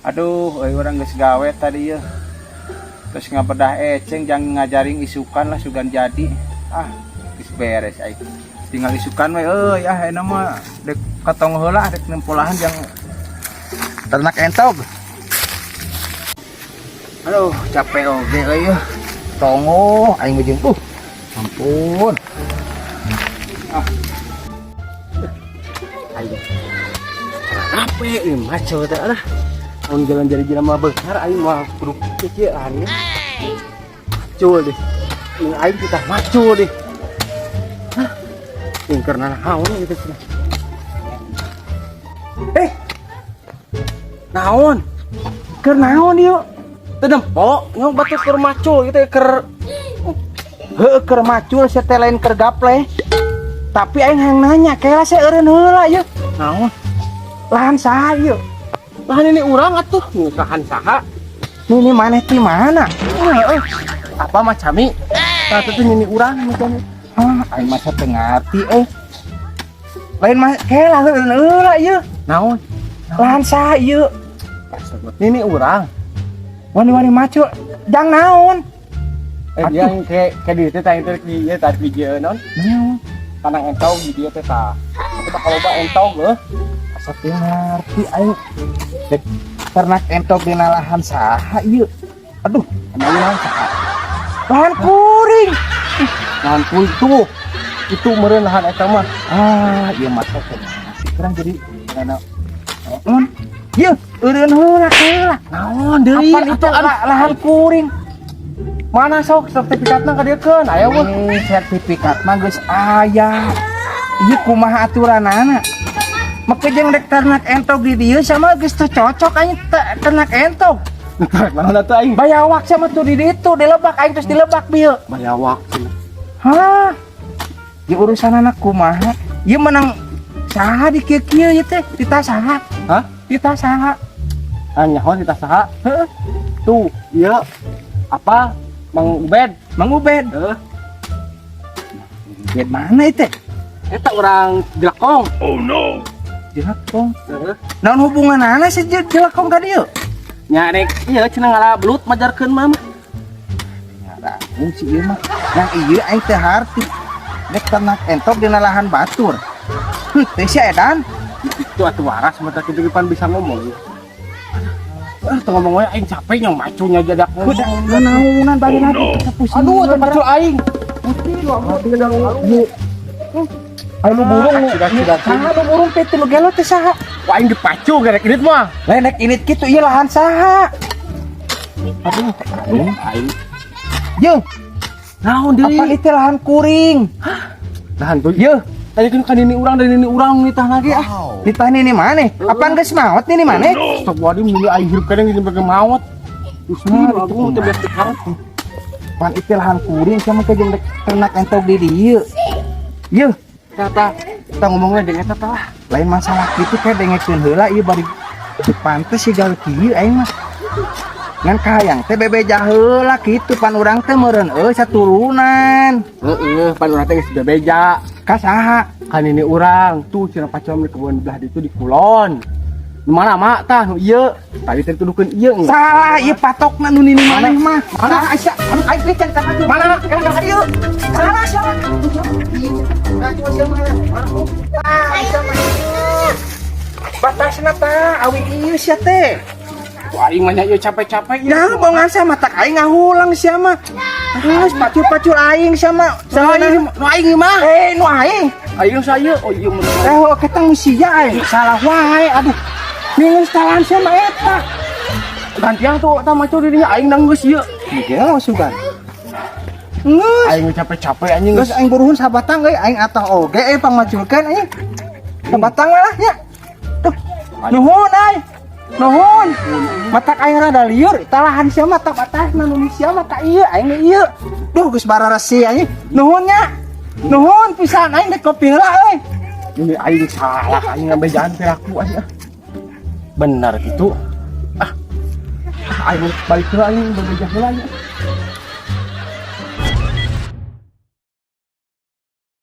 Aduh, euy, urang geus gawe tadi ya. Terus ngabedah eceng jang ngajaring isukan lah sugan jadi. Ah, geus beres aing. Tinggal isukan we euy, ah enak mah dek katong heula, dek nempolahan jang ternak entog. Aduh, capek oge euy. Tongo aing mah jeung ampun. Ah. Aing. Apa ini maco teh lah. Mun jalan jadi jelema beunghar, aing mah kudu kieu ya. Macul deh. Ini aing kita macul deh. Hah? Ini karena naon gitu cenah. Eh. Naon? Keur naon ieu? Teu nempo, nyong batur keur macul gitu ya, keur. Heueuh, keur macul sia teh, lain keur gaple. Tapi aing hayang nanya, kela saya eureun heula ieu. Naon? Lahan saha ieu? Lahan ini urang atuh, lahan saha? Nini maneh ti mana? Heeh. Apa macami? Tah, teh nini urang macam. Hah, aing masa teu ngarti euy. Lain mah kela eureun heula ieu. Naon? Lahan saha ieu? Nini urang. Wani-wani macul jang naon? Eh, dia yang kayak di teh teh di ieu tadi video non. Naon? Tanang entog di dieu teh tah. Kita kalau ba entog euy. Asa teu ngarti aing. Dek ternak entog dina lahan saha ieu? Aduh, Emang lahan saha? Lahan kuring. Lahan kuring tuh. Itu meureun lahan eta mah. Ah, ieu masa teu ngarti. Kurang jadi karena naon? Ieu eureun heula kela. Naon deui? Apaan itu lahan kuring? Mana sok sertifikatna ka dieukeun? Aya mah. Eh, sertifikat mah geus aya. Ieu kumaha aturanana? Make jeung rek ternak entog di dieu sama geus teu cocok aing ternak entog. Naon atuh aing? Bayawak sama tuh di ditu di lebak aing, terus di lebak bieu. Bayawak cenah. Hah? Ieu urusan anak kumaha? Ieu menang saha di kieu-kieu ieu teh? Ditah saha? Hah? Ditah saha? Ah, nyaho ditah saha? Heeh. Tuh, ieu apa? Mang Ubed. Mang Ubed. Heeh. Ubed mana itu? Eta urang Jelakong. Jelakong. Heeh. Naon hubunganana si Jelakong ka dieu? Nya rek ieu cenah ngala belut majarkeun mah. Ngarang si ieu mah. Yang ieu aing teu harti. Dek ternak entog dina lahan batur. Heuh, teh sia edan. Itu atuh waras mah kitu pan bisa ngomong. Ah, teu ngomong we aing capek nyong macunya jadak Udah, naonan bari lagi pusing. Aduh, teu macul aing. Ayo nu burung nu. Sudah, sudah. Saha nu burung teh nu gelo teh saha? Wah, aing dipacu gerek indit mah. Lain rek init kitu, ieu lahan saha? Aduh, aduh, aing. Ye, Naon deui? apa itu lahan kuring? Lahan tuh. Ye, Tadi kan kan ini urang dan ini urang nitah lagi ah. Ditah nini maneh? Apaan geus maot nini maneh? Astagfirullahaladzim, ini aing hirup kadang ini pakai maot. Gusti, Nah, aku itu teu beres dikarep. Pan itu lahan kuring sama ke jeung rek ternak entog di dieu. Ye, Kata, kita ngomongnya dengan eta tah lah. Lain masalah kitu, kayak dengekeun heula ieu bari pantes sih gawe kieu aing mah. Ngan kahayang teh bebeja heula kitu, pan urang teh meureun euy saturunan. Heeh, pan urang teh geus bebeja. Ka saha? Kan ini urang tuh cenah pacuan di kebun belah ditu di kulon. Nu mana mak tah nu ieu? Tadi teh tuduhkeun ieu enggak? Salah ieu patokna nu nini maneh mah. Mana? Aisyah, aduh aing teh can ka Mana? Kan ka dieu. Salah salah. Ah, Aisyah mah. Batasna tah awi ieu sia teh. Tuh aing mah nya ieu capek-capek ieu. Nah, bongan sama tak aing ngahulang sia mah. Terus pacul-pacul aing sama Nu aing, nu aing mah. Eh, nu aing. Aing saya. Oh iya mun. Eh, oh, ketang sia aing. Salah wae, aduh. Minggu salahan sia mah eta. Gantian tuh tah maco dirinya aing nang geus ieu. Gelo sugan. Geus. Aing capek-capek anjing. Geus aing buruhun sabatang euy, aing atah oge euy pangmaculkeun aing. Sabatang lah nya. Tuh. Nuhun aing. Nuhun. Matak aing rada liur, talahan sia mah tak batasna nu sia mah tak ieu aing ge ieu. Duh, geus bararesi aing. Nuhun nya. Nuhun pisan, aing dek kopi heula euy. Ini aing salah, aing ngabejaan piraku aing ah. Benar gitu. Ah. Ah, aing balik heula, aing bebeja heula aing.